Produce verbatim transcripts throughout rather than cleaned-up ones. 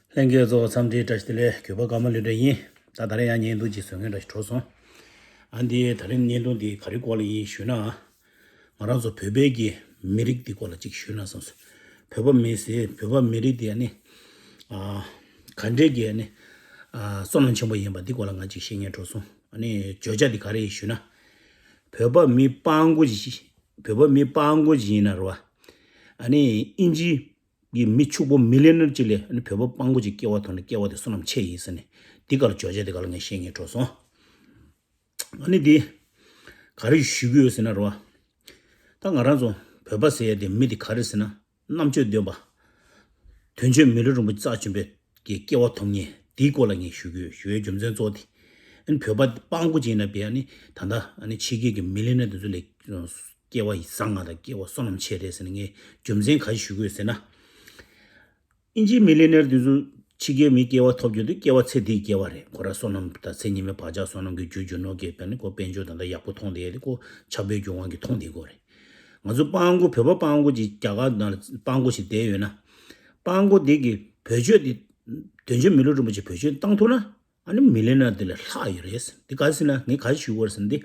ལྷན་རྒྱས་ཚོ་འཚམས་འདྲི་བཀྲ་ཤིས་བདེ་ལེགས། གུས་པ་ཀརྨ་ལྷུན་གྲུབ་ཡིན། ད་ད་རེས་ཡང་བརྙན་ཐུང་ཅིག་བཟོ་མཁན་འདྲ་ཞིག་གྲོགས་སོང་། ཨ་འདི་ད་རེས་བརྙན་ཐུང་འདི་ག་རེ་སྐོར་ལ་ཡིན་ཞུས་ན། ང་རང་ཚོ་བོད་པའི་གི་མི་རིགས་འདི་སྐོར་ལ་ཅིག་ཞུས་ན་བསམ་སོང་། བོད་པ་མི་ཟེར་བོད་པ་མི་རིགས་འདི་ཨ་ནི། ཨ་ག་འདྲས་ཀྱི་ཨ་ནི། ཨ་བསོད་ནམས་ཆེན་པོ་ཡིན་པ་འདི་སྐོར་ལ་ང་ཅིག་བཤད་མཁན་གྲོགས་སོང་། ཨ་ནི་བརྗོད་བྱ་འདི་ག་རེ་ཡིན་ཞུས་ན། བོད་པ་མི་སྤྲང་པོ་ཅིག་བོད་པ་མི་སྤྲང་པོ་ཅིག་ཡིན་ན་རེད་བ། ཨ་ནི་ཨིན་ཇི་གི་མི་ཕྱུག་པོ་མི་ལི་ནར་ཅིག་ལས་ཨ་ནི་བོད་པ་སྤྲང་པོ་ཅིག་སྐྱེ་བ་ཐོབ་ནས་སྐྱེ་བ་དེ་བསོད་ནམས་ཆེ་ཡིན་ཟེར་ནས་འདི་གར་བརྗོད་བྱ་དེ་ག་ལ་ངས་བཤད་ངེས་འགྲོ་སོང་། ཨ་ནི་འདི་ག་རེ་ཞུ་གི་ཡོད་ཟེར་ན་རེད་བ། ད་ང་རང་ཚོ་བོད་པ་ཟེར་ཡ་དེ་མི་དེ་ག་རེ་ཟེར་ན་རྣམ་དཔྱོད་ལྡན་པ། དོན་གཅོད་མི་ལུས་རིན་པོ་ཆེ་རྩ་ཆེན་པོའི་གི་སྐྱེ་བ་ཐོབ་མཁན་དེའི་སྐོར་ལ་ངས་ཞུ་གི་ཡོད། ཞུ་བའི་རྒྱུ་མཚན་གཙོ་བོ་དེ། ཨ་ནི་བོད་པ་སྤྲང་པོ་ཅིག་ཡིན་ན་བས་ཨ་ནི་ད་ལྟ་ཨ་ནི་ཕྱི་རྒྱལ་གྱི་མི་ལི་ནར་དེ་ཚོ་ལས་སྐྱེ་བ་བཟང་ང་དང་སྐྱེ་བ་བསོད་ནམས་ཆེ་རེད་ཟེར་ནས་ངས་རྒྱུ་མཚན་ག་རེ་ཞུ་གི་ཡོད་ཟེར་ན། ཨིན་ཇིའི་མི་ལི་ནར་དེ་ཚོ་ཕྱི་རྒྱལ་མི་སྐྱེ་བ་ཐོབ་རྒྱུ་དེ་སྐྱེ་བ་ཚེ་འདིའི་སྐྱེ་བ་རེད། ཁོ་རང་བསོད་ནམས་དང་མཚན་ཉིད་མེད་བག་ཆགས་བསོད་ནམས་ཀྱི་རྒྱུ་རྒྱུ་ནོར་གྱི་བས་ནི་ཁོ་དཔལ་འབྱོར་དང་ད་ཡག་པོ་མཐོང་བསྡད་ཡ་དེ་ཁོ་ཆགས་པའི་རྒྱུ་དབང་གིས་མཐོང་བསྡད་ཀྱི་ཡོད་རེད། ང་ཚོ་སྤྲང་པོ་བོད་པ་སྤྲང་པོ་ཅིག་རྒྱ་གར་ནང་ལ་སྤྲང་པོ་ཞིག་བསྡད་ཡོད་ན། སྤྲང་པོ་དེ་གི་བེད་སྤྱོད་དེ་དོན་གཅོད་མི་ལུས་རིན་པོ་ཆེ་བེད་སྤྱོད་བཏང་ཐུབ་ན་ཨ་ནི་མི་ལི་ནར་དེ་ལས་ལྷག་ཡོད་རེད། དེ་ག་རེ་ཟེར་ན་ངས་ག་རེ་ཞུ་དགོས་རེད་ཟེར་ན་འདི།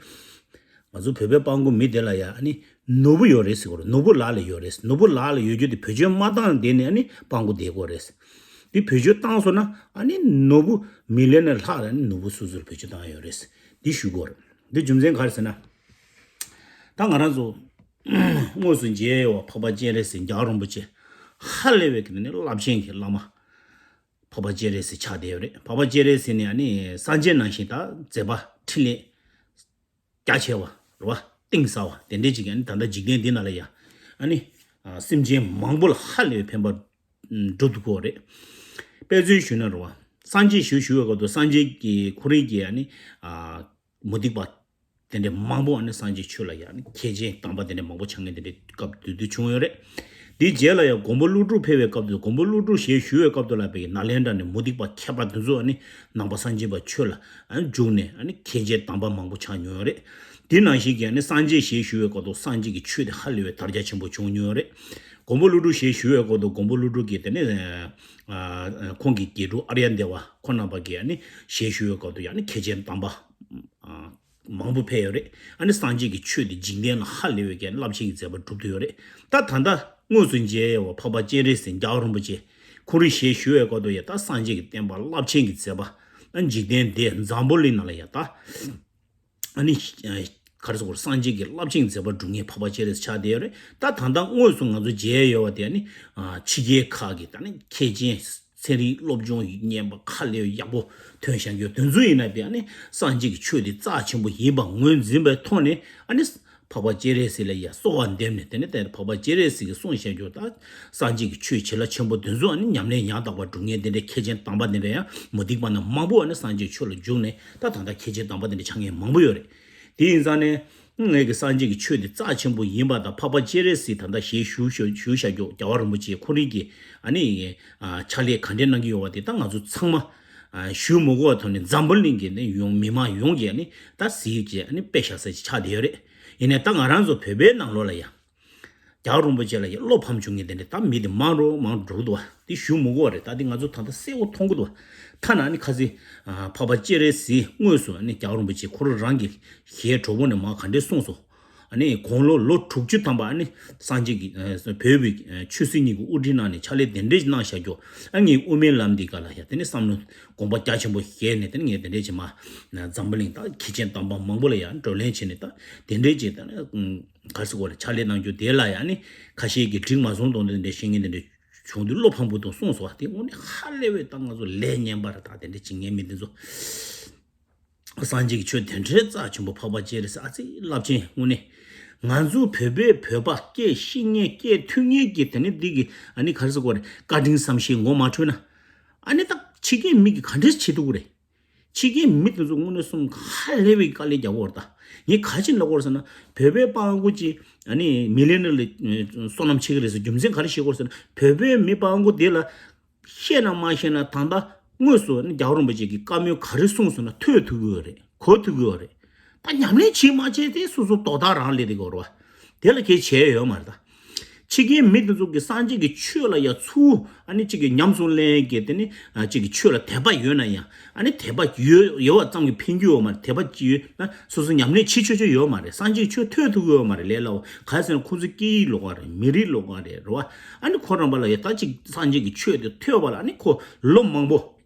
ང་ཚོ་བོད་པའི་སྤྲང་པོ་མི་དེ་ལ་ཡ་ཨ་ནི་ནོར་བུ་ཡོད་རེད་ཟེར་གོ་རེད། ནོར་བུ་ལག་ལ་ཡོད་རེད། ནོར་བུ་ལག་ལ་ཡོད་རྒྱུ་དེ་བེད་སྤྱོད་མ་བཏང་བསྡད་ནས་ཨ་ནི་སྤྲང་པོ་བསྡད་དགོས་རེད། དེ་བེད་སྤྱོད་བཏང་སོང་ན་ཨ་ནི་ནོར་བུ་མི་ལི་ནར་ལྷག་ལ་ཨ་ནི་ནོར་བུ་སོ་སོར་བེད་སྤྱོད་བཏང་ཡོད་རེད། འདི་ཞུ་དགོས་རེད། འདི་རྒྱུ་མཚན་ག་རེ་ཟེར་ན། ད་ང་རང་ཚོ་དངོས་སུ་མཇལ་ཡོད་པ་འཕགས་པ་སྤྱན་རས་གཟིགས་རྒྱལ་བ་རིན་པོ་ཆེ་ཧ་ལས་པའི་གི་ནི་རླབས་ཆེན་གྱི་བླ་མ་འཕགས་པ་སྤྱན་རས་གཟིགས་ཆགས་བསྡད་ཡོད་རེད། འཕགས་པ་སྤྱན་རས་གཟིགས་ནི་ཨ་ནི་སངས་རྒྱས་ནང་བཞིན་ད་མཛད་པ་འཕྲིན་ལས་རྒྱ་ཆེ་བ་རེད་བ། གཏིང་ཟབ་པ་དེ་འདྲས་ཅིག་ཨ་ནི་ད་ལྟ་འཇིག་རྟེན་འདི་ནང་ལ་ཡ་ཨ་ནི་ཨ་སེམས་ཅན་མང་པོ་ལ་ཧ་ལས་པའི་ཕན་པ་ཨ་སྒྲུབ་ཐུབ་ཀྱི་ཡོད་རེད། དཔེ་མཚོན་ཞུས་ན་རེད་བ། སངས་རྒྱས་ཞུ་ཞུ་བའི་སྐབས་དུ་སངས་རྒྱས་ཀྱི་ཁོ་རང་གི་ཨ་ནི་ཨ་མུ་སྟེགས་པ་དེ་འདྲས་མང་པོ་ཨ་ནི་སངས་རྒྱས་ཆོས་ལ་ཡ་ཨ་ནི་མཁས་ཆེན་དམ་པ་དེ་འདྲས་མང་པོ་ཆགས་མཁན་དེ་འདྲས་སྐབས་དུས་དུས་བྱུང་ཡོད་རེད། དེའི་རྗེས་ལ་ཡང་མགོན་པོ་ཀླུ་སྒྲུབ་ཕེབས་པའི་སྐབས་དུ་མགོན་པོ་ཀླུ་སྒྲུབ་ཞལ་བཞུགས་པའི་སྐབས་དུ་ལ་བའི་ནཱ་ལེནྡྲ་ནས་མུ་སྟེགས་པ་མཁས་པ་དེ་ཚོ་ཨ་ནི་ནང་པ་སངས་རྒྱས་པ་ཆོས་ལ་ཨ་ནི་འཇུག་ནས་ཨ་ནི་མཁས་ཆེན་དམ་པ་མང་པོ་ཆགས་མྱོང་ཡོད་རེད། དེ་ནང་བཞིན་གྱི་ཨ་ནི་སངས་རྒྱས་ཞལ་བཞུགས་པའི་སྐབས་དུ་སངས་རྒྱས་ཀྱི་ཆོས་དེ་ཧ་ལས་པའི་དར་རྒྱས་ཆེན་པོ་བྱུང་མྱོང་ཡོད་རེད། མགོན་པོ་ཀླུ་སྒྲུབ་ཞལ་བཞུགས་པའི་སྐབས་དུ་མགོན་པོ་ཀླུ་སྒྲུབ་ཀྱིས་དེ་ནས་ཨ་ཁོང་གི་དགེ་ཕྲུག་ཨཱརྱ་དེ་བ་ཁོང་རྣམ་པ་གིས་ཨ་ནི་ཞལ་བཞུགས་པའི་སྐབས་དུ་ཡང་ནི་མཁས་ཆེན་དམ་པ་ཨ་མང་པོ་ཕེབས་ཡོད་རེད། ཨ་ནི་སངས་རྒྱས་ཀྱི་ཆོས་དེ་འཇིག་རྟེན་ལ་ཧ་ལས་པའི་གི་རླབས་ཆེན་གྱི་མཛད་པ་སྒྲུབ་ཐུབ་ཡོད་རེད། ད་ད་ལྟ་དངོས་སུ་མཇལ་ཡ་བ་འཕགས་པ་སྤྱན་རས་གཟིགས་རྒྱལ་བ་རིན་པོ་ཆེ་ཁོང་རང་ཞལ་བཞུགས་པའི་སྐབས་དུ་ཡ་ད་སངས་རྒྱས་ཀྱི་བསྟན་པ་རླབས་ཆེན་གྱི་མཛད་པ་ཨ་འཇིག་རྟེན་འདི་འཛམ་བུ་གླིང་ནང་ལ་ཡ་ད་ཨ་ནི་ཨ་ག་རེ་ཟེར་དགོས་རེད། སངས་རྒྱས་ཀྱི་རླབས་ཆེན་མཛད་པ་སྒྲུབ་མཁན་འཕགས་པ་སྤྱན་རས་གཟིགས་ཆགས་བསྡད་ཡོད་རེད། ད་ད་ལྟ་དངོས་སུ་ང་ཚོ་མཇལ་ཡོད་པ་དེ་ཨ་ནི་ཨ་ཕྱི་རྒྱལ་ཁག་གི་ད་ནི་མཁས་ཆེན་ཚན་རིག་སློབ་སྦྱོང་སྙན་པ་ཁ་ལས་ཡག་པོ་ཐོན་བཞག་རྒྱུ་དེ་ཚོ་ཡིན་ན་དེ་ཨ་ནི་སངས་རྒྱས་ཀྱི་ཆོས་དེ་རྩ་ཆེན་པོ་ཡིན་པ་ངོས་འཛིན་པའི་ཐོག་ནས་ཨ་ནི་འཕགས་པ་སྤྱན་རས་གཟིགས་ལ་ཡ་གསོལ་བ་འདེབས་ནས་དེ་ནས་དེ་འཕགས་པ་སྤྱན་རས་གཟིགས་ཀྱིས་གསུངས་བཞག་རྒྱུ་ད་སངས་རྒྱས་ཀྱི་ཆོས་བྱིན་རླབས་ཆེན་པོ་དེ་ཚོ་ཨ་ནི་ཉམས་ལེན་ཡང་དག་པ་སྒྲུབ་མཁན་དེ་འདྲའི་མཁས་ཆེན་དམ་པ་དེ་འདྲ་ཡང་མུ་སྟེགས་པ་རྣམས་མང་པོ་ཨ་ནི་སངས་རྒྱས་ཆོས་ལ་འཇུག་ནས་ད་ད་ལྟ་མཁས་ཆེན་དམ་པ་དེ་འདྲ་ཆགས་མཁན་མང་པོ་ཡོད་རེད། དེ་ཡིན་ཙང་ནས། ངས་ཀྱི་སངས་རྒྱས་ཀྱི་ཆོས་དེ་རྩ་ཆེན་པོ་ཡིན་པ་དང་འཕགས་པ་སྤྱན་རས་གཟིགས་ད་ལྟ་ཞལ་བཞུགས་བཞུགས་བཞུགས་བཞག་རྒྱུ་རྒྱལ་བ་རིན་པོ་ཆེ་ཁོ་རང་གི་ཨ་ནི་ཨ་ཕྱག་ལས་ག་འདྲས་གནང་གི་ཡོད་པ་དེ་ད་ང་ཚོ་ཚང་མ་ཨ་ཞུ་མི་དགོས་པ་ཐོག་ནས་འཛམ་བུ་གླིང་གི་ནི་ཡོངས་མི་མང་ཡོངས་ཀྱིས་ཨ་ནི་ད་གཟིགས་བྱས་ཨ་ནི་དཔེ་བཞག་ས་ཅིག་ཆགས་བསྡད་ཡོད་རེད། ཡིན་ནའི་ད་ང་རང་ཚོ་བོད་པའི་ནང་ལོགས་ལ་ཡང་རྒྱལ་བ་རིན་པོ་ཆེ་ལ་ཡང་བློ་ཕམ་བྱུང་མཁན་དེ་འདྲ་ད་མི་དེ་མང་རུ་མང་རུ་འགྲོ་གི་འདུག་བ། དེ་ཞུ་མི་དགོས་པ་རེད། ད་དེ་ང་ཚོ་ད་ལྟ་གསལ་པོ་མཐོང་གི་འདུག་བ། ཐ་ན་ཨ་ནི་ཁ་སང་ཨ་འཕགས་པ་སྤྱན་རས་གཟིགས་དངོས་སུ་ཨ་ནི་རྒྱལ་བ་རིན་པོ་ཆེ་ཁོ་རང་རང་གི་ཞལ་དྲོ་པོ་ནས་མར་ག་འདྲས་གསུངས་སོང་། ཨ་ནི་དགུང་ལོ་ལོ་དྲུག་ཅུ་ཐམ་པ་ཨ་ནི་སངས་རྒྱས་ཀྱི་ཨ་བོད་པའི་ཨ་ཆོས་སྲིད་གཉིས་ཀྱི་དབུ་ཁྲིད་གནང་ནས་ཕྱག་ལས་དེ་འདྲས་གནང་བཞག་རྒྱུ་ཨ་ངའི་དབུ་མའི་ལམ་འདི་ག་ལ་ཡ་དེ་ནས་བསམ་བློ་དགོངས་པ་རྒྱ་ཆེན་པོ་བཞེས་ནས་དེ་ནས་ངས་དེ་འདྲས་བྱས་མར་འཛམ་བུ་གླིང་ད་མཁས་ཆེན་དམ་པ་མང་པོ་ལ་ཡ་བགྲོ་གླེང་བྱས་ནས་ད་དེ་འདྲས་བྱས་ད་ནས་ག་རེ་ཟེར་དགོས་རེད། ཕྱག་ལས་གནང་རྒྱུ་དེ་ལ་ཡ་ནི་ཁ་ཤས་ཀྱིས་འགྲིག་མ་སོང་དང་དེ་འདྲས་བཤད་མཁན་དེ་འདྲས་བྱུང་དུས་བློ་ཕམ་པོ་དང་གསུངས་སོང་བ། དེ་དངོས་གནས་ཧ་ལས་པའི་ད་ང་ཚོ་ལས་ངན་པ་རེད། ད་དེ་འདྲས་བྱེད་མཁན་མི་དེ་ཚོ། སངས་རྒྱས་ཀྱི་ཆོས་དེ་འདྲའི་རྩ་ཆེན་པོ་འཕགས་པ་སྤྱན་རས་གཟིགས་ཨ་ཙི་རླབས་ཆེན་དངོས་གནས། ང་ཚོ་བོད་པའི་བོད་པ་སྐད་ཤེས་མཁན་སྐད་ཐོས་མཁན་གྱི་དེ་ནི་འདི་གི་ཨ་ནི་ག་རེ་ཟེར་དགོས་རེད། བཀའ་དྲིན་བསམ་ཤེས་ངོ་མ་འཕྲོད་ན། ཨ་ནི་ད་ཕྱི་རྒྱལ་མི་གི་ག་འདྲས་བྱེད་ཐུབ་ཀྱི་རེད། ཕྱི་རྒྱལ་མི་དེ་ཚོ་དངོས་གནས་སོང་ཧ་ལས་པའི་དཀའ་ལས་རྒྱག་གི་ཡོད་རེད། ད་ངས་ག་ཅིག་ལབ་དགོས་རེད་ཟེར་ན་བོད་པའི་སྤྲང་པོ་ཅིག་ཨ་ནི་མི་ལི་ནར་ལ་བསོད་ནམས་ཆེ་གི་རེད་ཟེར་རྒྱུ་མཚན་ག་རེ་བཤད་དགོས་རེད་ཟེར་ན་བོད་པའི་མི་སྤྲང་པོ་དེ་ལ། ཤེས་ན་མ་ཤེས་ན་ད་ལྟ་དངོས་སུ་ནི་རྒྱལ་བ་རིན་པོ་ཆེ་གི་བཀའ་མོལ་ག་རེ་གསུངས་སོང་ན་ཐོས་ཐུབ་ཀྱི་ཡོད་རེད། གོ་ཐུབ་ཀྱི་ཡོད་རེད། ད་ཉམས་ལེན་བྱེད་མ་བྱེད་དེ་སོ་སོ་དོ་བདག་རང་ལས་དེ་གོ་རེད་བ། དེ་ལ་གལ་ཆེ་ཡོད་མ་རེད་ད། ཕྱི་རྒྱལ་མི་དེ་ཚོ་གི་སངས་རྒྱས་ཀྱི་ཆོས་ལ་ཡ་ཚུར་ཨ་ནི་གཅིག་གི་ཉམས་སུ་ལེན་གྱི་དེ་ནི་གཅིག་གི་ཆོས་ལ་དད་པ་ཡོད་ན་ཡང་ཨ་ནི་དད་པ་ཡོད་ཡོད་པ་ཙམ་གྱིས་ཕན་རྒྱུ་ཡོད་མ་རེད། དད་པ་ཅིག་ཡོད་ན་སོ་སོ་ཉམས་ལེན་བྱེད་ཆོག་ཆོག་ཡོད་མ་རེད། སངས་རྒྱས་ཀྱི་ཆོས་ཐོས་ཐུབ་ཀྱི་ཡོད་མ་རེད། ལས་སླ་བོ་ག་ཟེར་ན་ཁོ་ཚོ་སྐད་ཡིག་ལོགས་ཀ་རེད། མི་རིགས་ལོགས་ཀ་རེད། རེད་བ། ཨ་ནི་ཁོ་རང་པ་ལ་ཡ་ད་ཅིག་སངས་རྒྱས་ཀྱི་ཆོས་དེ་ཐོས་པ་ལ་ཨ་ནི་ཁོ་ལོ་མང་པོ་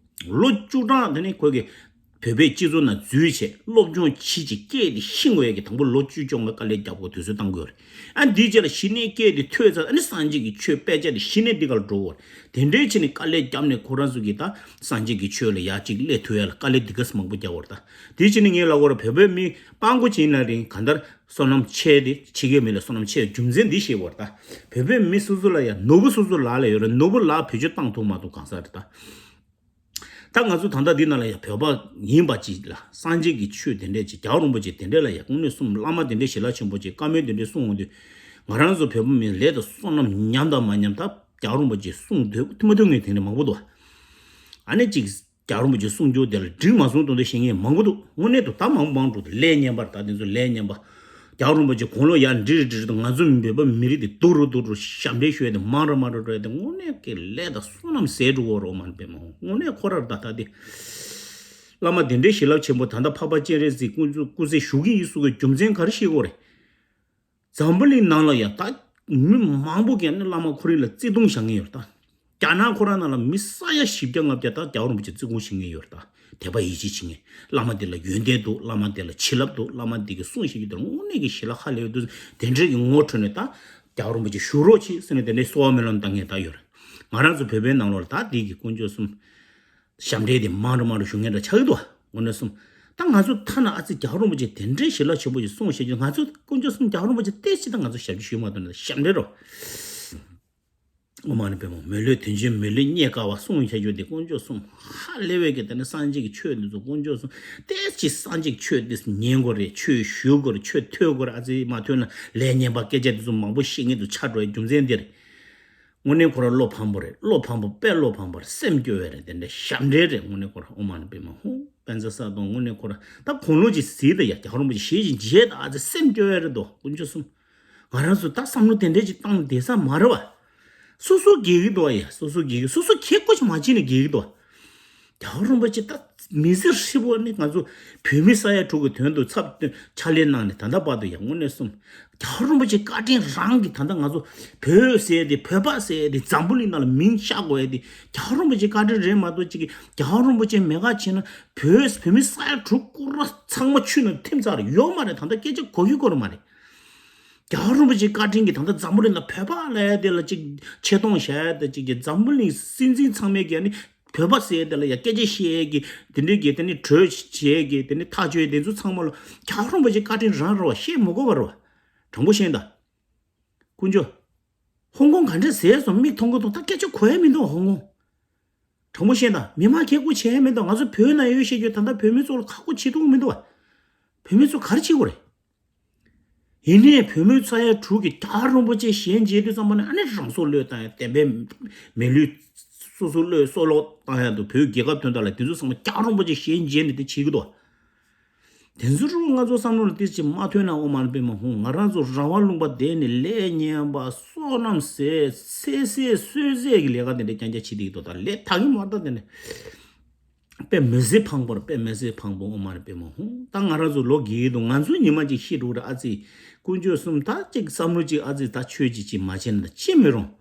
ལོ་བཅུ་གྲངས་དེ་ནི་ཁོ་གི་བོད་པའི་སྤྱི་ཚོགས་ནང་འཛུལ་བྱས་སློབ་སྦྱོང་བྱེད་ཅིག་སྐད་དེ་ཤེས་དགོས་ཡ་གི་དང་པོ་ལོ་བཅུ་བཅོ་ལྔ་དཀའ་ལས་རྒྱབ་དགོས་དུས་ཚོད་བཏང་དགོས་རེད། ཨ་འདིའི་རྗེས་ལ་གཞི་ནས་སྐད་དེ་ཐོས་ཚར་ཨ་ནི་སངས་རྒྱས་ཀྱི་ཆོས་དཔེ་ཆ་དེ་གཞི་ནས་འདི་གར་འགྲོ་དགོས་རེད། དེ་འདྲའི་ཆེད་ནས་དཀའ་ལས་བརྒྱབ་ནས་ཁོ་རང་ཚོ་གིས་ད་སངས་རྒྱས་ཀྱི་ཆོས་ལ་ཡ་གཅིག་སླེབས་ཐུབ་ཡ་ལ་དཀའ་ལས་འདི་གས་མང་པོ་རྒྱག་དགོས་རེད། ད་དེའི་ཆེད་ནས་ངས་ལབ་དགོས་རེད། བོད་པའི་མི་སྤྲང་པོ་ཅིག་ཡིན་ན་རིང་གང་ལྟར་བསོད་ནམས་ཆེ་དེ་ཕྱི་རྒྱལ་མི་ལ་བསོད་ནམས་ཆེ་རྒྱུ་མཚན་འདི་ཤེས་དགོས་རེད། ད་བོད་པའི་མི་སོ་སོ་ལ་ཡ་ནོར་བུ་སོ་སོ་ལག་ལ་ཡོད་རེད། ནོར་བུ་ལག་བེད་སྤྱོད་བཏང་ཐུབ་མ་ཐུབ་གང་ཟག་རེད་ད། ད་ང་ཚོ་ད་ལྟ་འདི་ནང་ལ་ཡང་བོད་པ་ཡིན་པ་ཅིག་ལ་སངས་རྒྱས་ཀྱི་ཆོས་དེ་འདྲས་ཅིག་རྒྱལ་བ་རིན་པོ་ཆེ་དེ་འདྲས་ལ་ཡང་དངོས་གནས་གསུངས། བླ་མ་དེ་འདྲས་ཞལ་ལག་ཆེན་པོ་ཅིག་བཀའ་མོལ་དེ་འདྲས་གསུངས་འོང་དུས། ང་རང་ཚོ་བོད་པ་མིན་ལས་དང་བསོད་ནམས་ཉམས་དང་མ་ཉམས་ད་རྒྱལ་བ་རིན་པོ་ཆེ་གསུང་འདོད་ཐུབ་མ་ཐུབ་ངས་དེ་འདྲས་མང་པོ་འདུག་ཨ་ནི་ཅིག་རྒྱལ་བ་རིན་པོ་ཆེ་གསུང་རྒྱུ་དེ་ལ་འགྲིག་མ་སོང་དོན་དུ་བཤད་མཁན་མང་པོ་འདུག་དངོས་གནས་དུ་ད་མང་པོ་མང་འགྲོ་འདུག་ལས་ངན་པ་ད་དེ་ཚོ་ལས་ངན་པ། རྒྱལ་བ་རིན་པོ་ཆེ་དགུང་ལོ་ཡར་འགྲིལ་འགྲིལ་དུ་ང་ཚོ་བོད་པ་མི་རིགས་དེ་སྡུག་རུ་སྡུག་རུ་ཞབས་འདྲེན་ཞུ་ཡ་དེ་མང་རུ་མང་རུ་འགྲོ་ཡ་དེ་དངོས་གནས་ཀྱི་ལས་དང་བསོད་ནམས་ཟད་འགྲོ་གི་རེད་མ་རེད་པས་མ། དངོས་གནས་ཁོ་རར་ད་ལྟ་དེ། བླ་མ་དེ་འདྲའི་ཞལ་ལག་ཆེན་པོ་ད་ལྟ་འཕགས་པ་སྤྱན་རས་གཟིགས་སྐུ་སྐུ་ཚེ་ཞུ་གི་ཡིན་གསུང་གི་རྒྱུ་མཚན་ག་རེ་ཤེས་དགོས་རེད། འཛམ་བུ་གླིང་ནང་ལ་ཡ་ད་མི་མང་པོ་གིས་ནི་བླ་མ་ཁོ་རང་ལ་བརྩི་མཐོང་བཞག་མཁན་ཡོད་རེད་ད། རྒྱ་ནག་ཁོ་རང་ནང་ལ་མི་ས་ཡ་བཞི་བརྒྱ་ལྔ་བརྒྱ་ད་རྒྱལ་བ་རིན་པོ་ཆེ་བརྩི་མཐོང་བྱེད་མཁན་ཡོད་རེད་ད། དད་པ་ཡིད་ཆེས་བྱེད་མཁན། བླ་མ་དེ་ལ་ཡོན་ཏན་འདུག་བླ་མ་དེ་ལ་བྱིན་རླབས་འདུག་བླ་མ་དེ་གི་གསུང་བཤད་རྒྱུ་དེ་ལ་དངོས་གནས་ཀྱི་ཞལ་ལག་ཧ་ལས་འདུག་དེ་འདྲའི་གི་ངོ་འཕྲོད་ནས་ད་རྒྱལ་བ་རིན་པོ་ཆེ་བཞུགས་རོགས་གྱིས་ཟེར་ནས་དེ་འདྲའི་གསོལ་བ་སྨོན་ལམ་བཏང་མཁན་ད་ཡོད་རེད། ང་རང་ཚོ་བོད་པའི་ནང་ལོགས་ལ་ད་དེ་གི་དཀོན་མཆོག་གསུམ་ཞབས་འདྲེན་དེ་མང་རུ་མང་རུ་ཞུ་མཁན་འདྲ་ཆགས་ཀྱི་འདུག་དངོས་གནས་གསུམ། ད་ང་ཚོ་ཐ་ན་ཨ་ཙི་རྒྱལ་བ་རིན་པོ་ཆེ་དེ་འདྲའི་ཞལ་ལག་ཆེན་པོ་ཞིག་གསུང་བཤད་རྒྱུ་ང་ཚོ་དཀོན་མཆོག་གསུམ་རྒྱལ་བ་རིན་པོ་ཆེ་ཏོག་ཙམ་ད་ང་ཚོ་ཞབས་ཕྱི་ཞུས་མ་ཐུབ་ན་ཞབས་འདྲེན་རོ། ཨོཾ་མ་ཎི་པདྨེ་ཧཱུྃ། མི་ལུས་དོན་ཆེན་མི་ལུས་རྙེད་དཀའ་བ་གསུང་བཤད་རྒྱུ་དེ་དཀོན་མཆོག་གསུམ་ཧ་ལས་པའི་གི་དེ་ནི་སངས་རྒྱས་ཀྱི་ཆོས་འདི་ཚོ་དཀོན་མཆོག་གསུམ་ཏོག་ཙམ་སངས་རྒྱས་ཀྱི་ཆོས་འདི་ཉན་དགོས་རེད། ཆོས་ཞུ་དགོས་རེད། ཆོས་ཐོས་དགོས་རེད། ཨ་ཙི་མ་ཐོས་ན་ལས་ངན་པ་སྐད་ཆ་འདི་ཚོ་མང་པོ་བཤད་མཁན་དུ་ཆགས་འགྲོ་བའི་རྒྱུ་མཚན་འདི་རེད། དངོས་གནས་ཁོ་རང་བློ་ཕམ་པོ་རེད། བློ་ཕམ་པོ་དཔེ་བློ་ཕམ་པོ་རེད། སེམས་སྐྱོ་བས་རེད། དེ་འདྲ་ཞབས་འདྲེན་རེད། དངོས་གནས་ཁོ་རང་ཨོཾ་མ་ཎི་པདྨེ་ཧཱུྃ་པཉྩ་ས་ཏྭ། དངོས་གནས་ཁོ་རང་ད་དགུང་ལོ་ཅིག་ཟིན་ད་ཡ་རྒྱལ་བ་རིན་པོ་ཆེ་ཞལ་ཅིག་མཇལ་ད་ཨ་ཙི་སེམས་སྐྱོ་བས་རེད་དོ་དཀོན་མཆོག་གསུམ། ང་རང་ཚོ་ད་བསམ་བློ་དེ་འདྲས་ཅིག་བཏང་བསྡད་ས་མ་རེད་བ། སོ་སོ་དགེ་གི་འདུག་བ་ཡ། སོ་སོ་དགེ་གི་སོ་སོ་ཁྱེད་ཀོ་ཅིག་མ་བྱེད་ནས་དགེ་གི་འདུག་བ། རྒྱལ་བ་རིན་པོ་ཆེ་ད་མི་ཚེ་ཧྲིལ་པོ་ནི་ང་ཚོ་བོད་མི་ས་ཡ་དྲུག་གི་དོན་དུ་ཚབ་ཕྱག་ལས་གནང་ནས་ད་ལྟ་བར་དུ་ཡང་དངོས་གནས་གསུམ། རྒྱལ་བ་རིན་པོ་ཆེ་བཀའ་དྲིན་རང་གི་ད་ལྟ་ང་ཚོ་བོད་ཟེར་ཏེ་བོད་པ་ཟེར་ཏེ་འཛམ་བུ་གླིང་ནང་ལ་མིང་ཤར་དགོས་ཡ་དེ་རྒྱལ་བ་རིན་པོ་ཆེ་བཀའ་དྲིན་རེད་མ་གཏོགས་ཅིག་གི་རྒྱལ་བ་རིན་པོ་ཆེ་མེད་ཁ་ཕྱིན་ན་བོད་བོད་མི་ས་ཡ་དྲུག་སྐོར་ར་ཚང་མ་ཆུ་ནང་ཐིམ་ཚར་ཡོད་མ་རེད། ད་ལྟ་སྐད་ཆ་གོ་གི་གོ་ར་མ་རེད། རྒྱལ་བ་རིན་པོ་ཆེའི་བཀའ་དྲིན་གྱིས་ད་ལྟ་འཛམ་བུ་གླིང་ལ་བོད་པ་ལབ་ཡ་དེ་ལ་ཅིག་ཆེ་མཐོང་བཞག་ཡ་དེ་ཅིག་གི་འཛམ་བུ་གླིང་སྲིད་འཛིན་ཚང་མས་ཀྱི་ཨ་ནི་བོད་པ་ཟེར་ཡ་དེ་ལ་ཡ་སྐད་ཆ་བཤད་ཡ་གི་དེ་འདྲའི་གི་དེ་ནི་གྲོས་བྱེད་ཡ་གི་དེ་ནི་ཐག་གཅོད་དེ་ཚོ་ཚང་མ་ལ་རྒྱལ་བ་རིན་པོ་ཆེའི་བཀའ་དྲིན་རང་རེད་བ། བཤད་མི་དགོས་པ་རེད་བ། དྲང་པོ་བཤད་ད། དཀོན་མཆོག་ཧོང་ཀོང་ག་འདྲ་ཟེར་སོང་མིག་མཐོང་གི་འདུག་ད་སྐད་ཆ་གོ་ཡ་མི་འདུག་ཧོང་ཀོང་། དྲང་པོ་བཤད་ད། མི་མང་ཁེ་གོ་བྱས་མི་འདུག་ང་ཚོ་བོད་ནང་ཡོད་བཤད་རྒྱུ་ད་ལྟ་བོད་མི་ཚོ་ལ་ཁག་པོ་བྱེད་ཐུབ་མི་འདུག་བ། བོད་མི་ཚོ་ག་རེ་བྱེད་དགོས་རེད། ཡིན་ནའི་བོད་མི་ས་ཡ་དྲུག་གི་རྒྱལ་བ་རིན་པོ་ཆེ་ཞལ་མཇལ་དུས་ཙམ་པ་ནས་ཨ་ནི་རང་སྲོག་བློས་བཏང་ཡ་བསྟན་པའི་མི་ལུས་སོ་སོ་བློས་སྲོག་བློས་བཏང་ཡ་འདུག་བོད་རྒྱལ་ཁབ་དོན་དག་ལ་དེ་ཚོ་ཚང་མ་རྒྱལ་བ་རིན་པོ་ཆེ་ཞལ་མཇལ་ནས་དེ་བྱེད་ཀྱི་འདུག་དེ་ཚོ་རུ་ང་ཚོ་བསམ་བློ་ལ་ཏིས་ཅིག་མ་ཐོན་ན་ཨོཾ་མ་ཎི་པདྨེ་ཧཱུྃ། ང་རང་ཚོ་རང་དབང་ལུང་པ་བསྡད་ནས་ལས་ངན་པ་བསོད་ནམས་ཟད་ཚེ་ཟད་གསོད་ཟད་ཀྱི་ལས་ཀ་དེ་འདྲ་རྐྱང་རྐྱང་བྱེད་དེ་ཡོད་དོ། ད་ལས་ད་གི་མ་ད་དེ་འདྲ་དཔེ་མི་སྲིད་ཕངས་པོ་རེད། དཔེ་མི་སྲིད་ཕངས་པོ་ཨོཾ་མ་ཎི་པདྨེ་ཧཱུྃ། ད་ང་རང་ཚོ་ལོ་རྒས་ཀྱི་འདུག་ང་ཚོ་ཉི་མ་གཅིག་ཤི་འགྲོ་རེད། ཨ་ཙི་དཀོན་མཆོག་གསུམ་ད་ཅིག་བསམ་བློ་ཅིག་ཨ་ཙི་ད་ཆོས་ཅིག་ཅིག་མ་བྱས་ན་ཅི་མི་རུང་།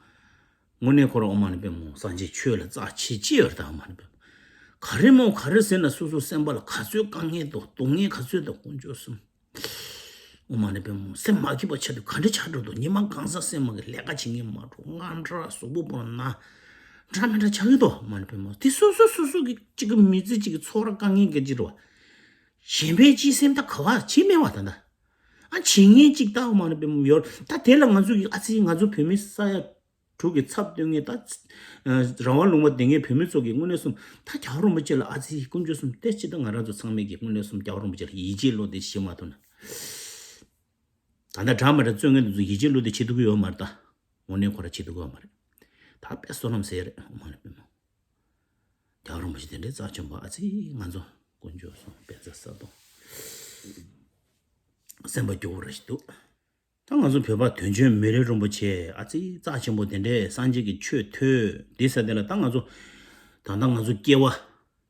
དངོས་གནས་ཁོ་རང་ཨོཾ་མ་ཎི་པདྨེ་ཧཱུྃ། སངས་རྒྱས་ཆོས་ལ་རྩ་ཆེ་ཅི་ཡོད་རེད་ད་ཨོཾ་མ་ཎི་པདྨེ་ཧཱུྃ། ག་རེ་མོ་ག་རེ་ཟེར་ན་སོ་སོ་སེམས་པ་ལ་ག་ཚོད་དཀའ་ངལ་འདུག་སྡུག་བསྔལ་ག་ཚོད་འདུག་དཀོན་མཆོག་གསུམ། ཨོཾ་མ་ཎི་པདྨེ་ཧཱུྃ། སེམས་མ་སྐྱིད་པ་ཆགས་དུས་ག་འདྲ་ཆགས་འགྲོ་འདུག་ཉི་མ་གང་ཟག་སེམས་མ་གི་ལས་ཀ་བྱེད་མཁན་མ་འགྲོ་དངངས་སྐྲག་གཟུགས་པོ་པོ་ན་འདྲ་མི་འདྲ་ཆགས་ཀྱི་འདུག་ཨོཾ་མ་ཎི་པདྨེ་ཧཱུྃ། དེ་སོ་སོ་སོ་སོ་གི་གཅིག་གི་མི་ཚེ་གཅིག་གི་ཚོར་བ་དཀའ་ངལ་ག་ཅི་རེད་བ། གཞན་ཕན་གཅེས་སེམས་ད་ག་བ་བྱེད་མེད་བ་ད་ད། ཨ་བྱེད་མཁན་གཅིག་ད་ཨོཾ་མ་ཎི་པདྨེ་ཧཱུྃ་ཡོད་ད། དེ་ལ་ང་ཚོ་གི་ཨ་ཙི་ང་ཚོ་བོད་མི་ས་ཡ་དྲུག་གི་ཚབ་སྟོན་མཁན་ད། རང་དབང་ལུང་པ་བསྡད་མཁན་བོད་མི་ཚོ་གི་དངོས་གནས་གསུམ་ད་རྒྱལ་བ་རིན་པོ་ཆེ་ལ་ཨ་ཙི་དཀོན་མཆོག་གསུམ་ཏེ་ཅི་ད་ང་རང་ཚོ་ཚང་མས་ཀྱི་དངོས་གནས་གསུམ་རྒྱལ་བ་རིན་པོ་ཆེ་ལ་ཡིད་ཆེས་བློ་གཏད་བྱེད་མ་ཐུབ་ན། ད་ལྟ་འདྲ་མི་འདྲ་རྩོད་མཁན་དེ་ཚོ་ཡིད་ཆེས་བློ་གཏད་བྱེད་ཐུབ་ཀྱི་ཡོད་མ་རེད་ད། དངོས་གནས་ཁོ་ར་བྱེད་ཐུབ་ཀྱི་ཡོད་མ་རེད། ད་དཔེ་བསོད་ནམས་ཟད་རེད་ཨོཾ་མ་ཎི་པདྨེ་ཧཱུྃ། རྒྱལ་བ་རིན་པོ་ཆེ་དེ་འདྲའི་རྩ་ཆེན་པོ་ཨ་ཙི་ང་ཚོ་དཀོན་མཆོག་གསུམ་པཉྩ་ས་ཏྭ། སེམས་པ་སྐྱོ་བོ་ར་ཞིག་འདུག་ད་ང་ཚོ་བོད་པ་དོན་གཅོད་མི་རིགས་རིན་པོ་ཆེ་ཨ་ཙི་རྩ་ཆེན་པོ་དེ་འདྲས་སངས་རྒྱས་ཀྱི་ཆོས་ཐོས་དེ་ས་དེ་ལ་ད་ང་ཚོ་ད་ལྟ་ང་ཚོ་སྐྱེ་བ་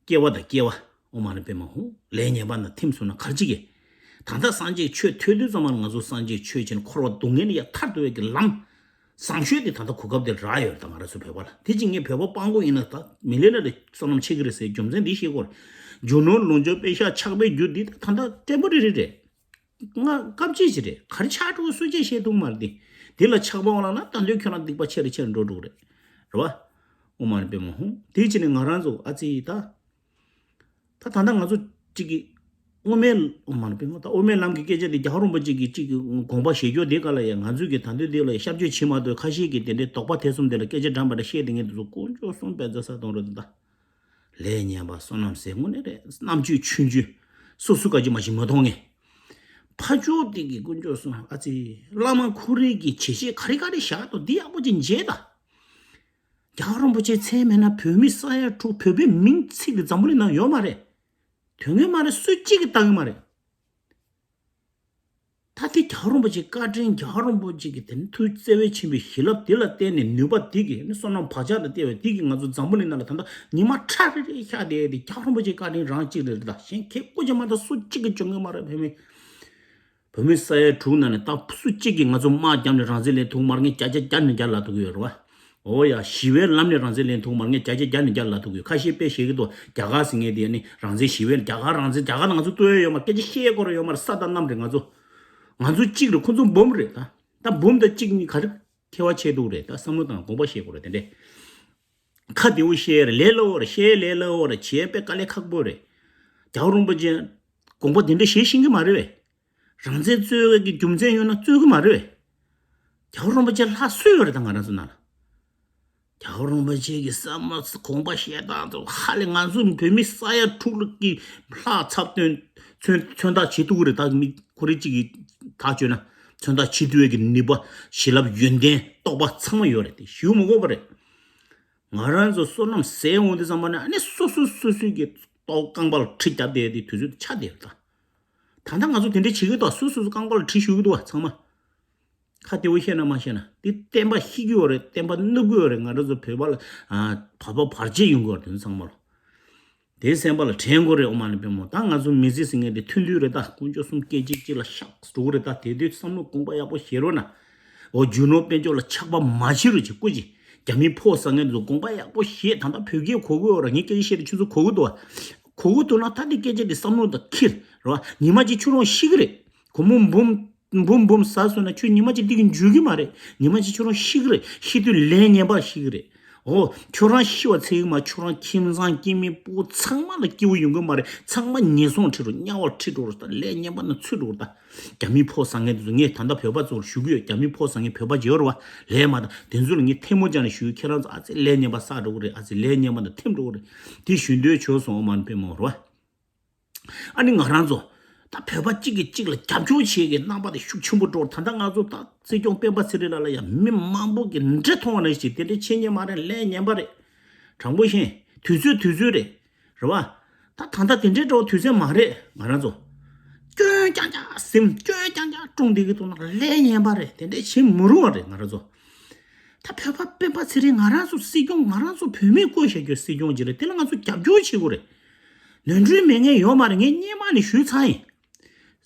སྐྱེ་བ་དང་སྐྱེ་བ་ཨོཾ་མ་ཎི་པདྨེ་ཧཱུྃ་ལས་ངན་པ་ན་ཐིམ་སོང་ན་གར་ཅིག་གི། ད་ལྟ་སངས་རྒྱས་ཆོས་ཐོས་དུས་ཙམ་པ་ལ་ང་ཚོ་སངས་རྒྱས་ཆོས་ཅན་འཁོར་བ་སྡུག་བསྔལ་ཡ་ཐར་འདོད་ཀྱི་ལམ་བཟང་ཤོས་དེ་ད་ལྟ་གོ་སྐབས་དེ་རག་ཡོད་ད་ང་རང་ཚོ་བོད་པ་ལ། དེ་ཅིག་ངས་བོད་པ་སྤྲང་པོ་ཡིན་ན་ད་མི་ལས་ལ་ལས་བསོད་ནམས་ཆེ་གི་རེད་ཟེར་རྒྱུ་མཚན་འདི་ཤེས་དགོས་རེད། རྒྱུ་ནོར་ལོངས་སྤྱོད་པེ་ཤག་ཆགས་པའི་རྒྱུ་འདི་ད་ལྟ་བརྟན་པོ་རེ་རེ་རེད། ང་སྐབས་གཅིག་ཅིག་རེད་ག་རེ་ཆགས་འགྲོ་སུ་གཅིག་ཤེས་ཐུབ་མ་རེད་དེ། དེ་ལ་ཆགས་པ་འོང་ལ་ན་ད་འདོད་ཁྱོད་རང་སྡིག་པ་ཆེ་རེ་ཆེ་རེ་འགྲོ་འགྲོ་གི་རེད། རེད་བ། ཨོཾ་མ་ཎི་པདྨེ་ཧཱུྃ་དེ་ཅི་ནས་ང་རང་ཚོ་ཨ་ཙི་ད། ད་ད་ལྟ་ང་ཚོ་གཅིག་གི་དབུ་མའི་ཨོཾ་མ་ཎི་པདྨེ་ད་དབུ་མའི་ལམ་གྱི་སྐད་ཆ་དེ་རྒྱལ་བ་རིན་པོ་ཆེ་གི་གཅིག་གི་དགོངས་པ་བཞེས་རྒྱུ་དེ་ག་ལ་ཡ་ང་ཚོས་ཀྱི་ད་འདོད་དེ་ལ་ཡ་ཤབ་བཅོས་བྱེད་མ་ཐུབ་ཁ་ཤས་ཀྱི་དེ་འདྲའི་དོགས་པ་ཐེ་ཚོམ་དེ་ལ་སྐད་ཆ་འགྲམ་པ་འདྲ་བཤད་དེ་ངས་དེ་ཚོ་དཀོན་མཆོག་གསུམ་དཔེ་མཛད་ས་གཏོང་རོགས་དེ་ད། ལས་ངན་པ་བསོད་ནམས་ཟད་དངོས་གནས་རེད་རྣམ་དཔྱོད་ཆུང་ཆུང་། སོ་སོ་ག་ཅི་མ་ཤི་མ་མཐོང་ངེས། ཕ་ཕྱོགས་དེ་གི་དཀོན་མཆོག་གསུམ་ཨ་ཙི་བླ་མ་ཁོ་རེ་གི་བྱེད་ཤེས་ག་རེ་ག་རེ་བཞག་ཏོ་འདི་ཡག་པོ་ཅིག་མཇལ་ད། རྒྱལ་བ་རིན་པོ་ཆེ་མཚན་མེད་ན་བོད་མི་ས་ཡ་དྲུག་བོད་པའི་མིང་ཚིག་དེ་འཛམ་བུ་གླིང་ནང་ཡོད་མ་རེད། དོན་ངན་མ་རེད་སུ་གཅིག་གིས་བལྟ་གི་མ་རེད། ད་དེ་རྒྱལ་བ་རིན་པོ་ཆེ་བཀའ་དྲིན་རྒྱལ་བ་རིན་པོ་ཆེ་གི་དེ་ནི་ཐུགས་བརྩེ་བའི་ཆེན་པོའི་ཞི་ལབ་དེ་ལ་བརྟེན་ནས་ནུས་པ་དེ་གི་ནི་བསོད་ནམས་བག་ཆགས་དང་བརྟེན་པའི་དེ་གི་ང་ཚོ་འཛམ་བུ་གླིང་ནང་ལ་ད་ལྟ་ཉི་མ་ཁྲ་རེ་རེ་ཤར་བསྡད་དེ་རྒྱལ་བ་རིན་པོ་ཆེ་བཀའ་དྲིན་རང་གཅིག་རེད་ད་གཞན་ཁྱེད་སྐུ་ཅི་མ་ད་སུ་གཅིག་གི་བྱུང་གི་མ་རེད་བོད་མི། བོད་མི་ས་ཡ་དྲུག་ནང་ནས་ད་སུ་གཅིག་གིས་ང་ཚོ་དམག་བརྒྱབ་ནས་རང་བཙན་ལེན་ཐུབ་མ་རེད་ངས་བརྒྱ་ཆ་བརྒྱ་ནས་བརྒྱ་ལབ་ཐུབ་ཀྱི་ཡོད་རེད་བ། འོ་ཡ་ཞི་བའི་ལམ་ནས་རང་བཙན་ལེན་ཐུབ་མ་རེད་ངས་བརྒྱ་ཆ་བརྒྱ་ནས་བརྒྱ་ལབ་ཐུབ་ཀྱི་ཡོད། ཁ་ཤས་དཔེ་བཤད་ཀྱི་འདུག་རྒྱ་གར་ཟེར་མཁན་དེ་ནི་རང་བཙན་ཞི་བའི་རྒྱ་གར་རང་བཙན་རྒྱ་གར་དང་ང་ཚོ་ལྟོས་ཡ་ཡོད་མ་སྐད་ཆ་བཤད་དགོས་རེད་ཡོད་མ་རེད་ས་དང་གནམ་རེད་ང་ཚོ། ང་ཚོ་གཅིག་རེད་ཁོ་ཚོ་འབུམ་རེད་ད། ད་འབུམ་དང་གཅིག་གཉིས་ག་རེ་ཁྱད་པར་ཕྱེ་འདུག་རེད་ད་བསམ་བློ་དང་དགོངས་པ་བཞེས་དགོས་རེད་དེ་འདྲས། ཁ་བདེ་བོ་བཤད་རེད་ལས་སླ་བོ་རེད་བཤད་ལས་སླ་བོ་རེད་བྱེད་དཔེ་དཀའ་ལས་ཁག་པོ་རེད། རྒྱལ་བ་རིན་པོ་ཆེ་དགོངས་པ་དེ་འདྲ་བཞེས་ཤེས་ཀྱི་མ་རེད་བས། རང་བཙན་རྩོད་ཀྱི་རྒྱུ་མཚན་ཡོད་ན་རྩོད་ཀྱི་མ་རེད་བས། རྒྱལ་བ་རིན་པོ་ཆེ་ལྷག་སུ་ཡོད་རེད་ད་ང་རང་ཚོ་ནང་ལ། རྒྱལ་བ་རིན་པོ་ཆེ་གི་བསམ་བློ་དགོངས་པ་བཞེས་སྟངས་དང་ཧ་ལས་ང་ཚོ་བོད་མི་ས་ཡ་དྲུག་ལ་གི་ལྷག་ཚབ་སྟོན་མཚོན་མཚོན་རྟགས་བྱེད་ཐུབ་ཀྱི་རེད་ད་མི་ཁོ་རེ་གཅིག་གིས་ཐག་གཅོད་ན་མཚོན་རྟགས་བྱེད་ཐུབ་ཡས་ཀྱི་ནུས་པ་བྱིན་རླབས་ཡོན་ཏན་རྟོགས་པ་ཚང་མ་ཡོད་རེད་དེ་ཞུ་མི་དགོས་པ་རེད། ང་རང་ཚོ་བསོད་ནམས་ཟད་འོང་དུས་ཙམ་པ་ནས་ཨ་ནི་སོ་སོ་སོ་སོའི་གི་ལྟོ་རྐང་པ་ལ་གྲི་བརྒྱབ་བསྡད་དེ་དུས་ཚོད་ཆ་བསྡད་ད། ད་ལྟ་ང་ཚོ་དེ་འདྲ་བྱེད་ཀྱི་འདུག་སོ་སོ་སོ་རྐང་པ་ལ་གྲི་གཞུ་གི་འདུག་བ་ཚང་མ། ཁ་བདེ་བོ་བཤད་ན་མ་བཤད་ན་དེ་བསྟན་པ་ཤི་གི་ཡོད་རེད་བསྟན་པ་ནུབ་གི་ཡོད་རེད་ང་རང་ཚོ་བོད་པ་ལ་བར་པ་བར་ཆད་ཡོང་གི་ཡོད་རེད་དེ་ཚོ་ཚང་མ་ལ། དེའི་སེམས་པ་ལ་དྲན་དགོས་རེད་ཨོཾ་མ་ཎི་པདྨེ་ཧཱུྃ། ད་ང་ཚོ་མི་ཚེ་ཟེར་མཁན་དེ་ཐུང་ཐུང་རེད་ད། དཀོན་མཆོག་གསུམ་སྐད་ཅིག་གཅིག་ལ་ཤག་འགྲོ་གི་རེད་ད། དེ་དུས་བསམ་བློ་དགོངས་པ་ཡག་པོ་བཞེས་རོགས་གནང་། འོ་རྒྱུ་ནོར་དཔལ་འབྱོར་ལ་ཆགས་པ་མ་བྱེད་རོགས་བྱེད་སྐུ་མཁྱེན། རྒྱ་མི་ཕོ་ཟ་མཁན་ཚོ་དགོངས་པ་ཡག་པོ་བཞེས། ད་ལྟ་བོད་སྐད་གོ་གི་ཡོད་ར། ངས་སྐད་ཆ་བཤད་དེ་ཁྱོད་ཚོ་གོ་གི་འདུག་བ། གོ་གི་འདུག་ན་ད་དེ་སྐད་ཆ་དེ་བསམ་བློ་དང་འཁྱེར་རེད་བ། ཉི་མ་གཅིག་ཁྱོད་རང་ཤི་གི་རེད། སྒོར་མོ་འབུམ་འབུམ་འབུམ་ཟ་སོང་ན་ཁྱོད་ཉི་མ་གཅིག་འདི་གི་འཇུ་གི་མ་རེད། ཉི་མ་གཅིག་ཁྱོད་རང་ཤི་གི་རེད། ཤི་དུས་ལས་ངན་པ་ཤི་གི་རེད། འོ། ཁྱོད་རང་ཤི་བ་ཚད་ཀྱི་མ་ཁྱོད་རང་ཁྱིམ་ཚང་སྐྱེ་དམན་ཕྲུ་གུ་ཚང་མ་ལ་སྐྱིད་པོ་ཡོང་གི་མ་རེད། ཚང་མ་ངན་སོང་ཁྲིད་འགྲོ་དམྱལ་བར་ཁྲིད་འགྲོ་རེད་ད། ལས་ངན་པ་ན་ཚུད་འགྲོ་རེད་ད། རྒྱ་མི་ཕོ་ཟ་མཁན་དེ་ཚོ་ངས་ད་ལྟ་བོད་པ་ཚོར་ཞུ་གི་ཡོད། རྒྱ་མི་ཕོ་ཟ་མཁན་བོད་པ་ཅིག་ཡོད་རེད་བ། ལས་མ་ད་དེ་ཚོ་ལ་ངས་ཐལ་མོ་སྦྱར་ནས་ཞུ་གི། ཁྱེད་རང་ཚོ་ཨ་ཙི་ལས་ངན་པ་བསགས་འགྲོ་གི་རེད། ཨ་ཙི་ལས་ངན་པ་ན་ཐིམ་འགྲོ་གི་རེད། དེ་ཞུ་འདོད་བྱུང་སོང་ཨོཾ་མ་ཎི་པདྨེ་ཧཱུྃ་རེད་བ། ཨ་ནི་ང་རང་ཚོ་ད་བོད་པ་གཅིག་གིས་གཅིག་ལ་རྒྱབ་སྐྱོར་བྱེད་ཀྱི་རྣམ་པ་དེ་ཤུགས་ཆེན་པོ་འགྲོ། ད་ལྟ་ང་ཚོ་ད་སྲིད་སྐྱོང་སྤེན་པ་ཚེ་རིང་ལགས་ལ་ཡང་མི་མང་པོ་གིས་འདྲི་མཐོང་བ་ནང་བཞིན་དེ་འདྲའི་ཆེ་ཉེས་མ་རེད། ལས་ངན་པ་རེད། དྲང་པོ་བཤད་དུས་ཚོད་དུས་ཚོད་རེད། རེད་བ། ད་ད་ལྟ་དེ་འདྲའི་འགྲོ་དུས་ཚོད་མ་རེད། ང་རང་ཚོ་སྐྱོན་རྐྱང་རྐྱང་སེམས་སྐྱོན་རྐྱང་རྐྱང་བཀྲོངས་བསྡད་ཀྱི་འདུག་ན་ལས་ངན་པ་རེད། དེ་འདྲའི་བྱེད་མི་རུང་བ་རེད་ང་རང་ཚོ། ད་བོད་པ་སྤེན་པ་ཚེ་རིང་ང་རང་ཚོ་སྲིད་སྐྱོང་ང་རང་ཚོ་བོད་མིས་བསྐོས་བཞག་རྒྱུ་སྲིད་སྐྱོང་ཅིག་རེད། དེ་ལ་ང་ཚོ་རྒྱབ་སྐྱོར་བྱེད་དགོས་རེད། ནོར་འཁྲུལ་མེད་མཁན་ཡོད་མ་རེད། ངས་སྔོན་མ་ནས་ཞུས་ཚར་ཡིན།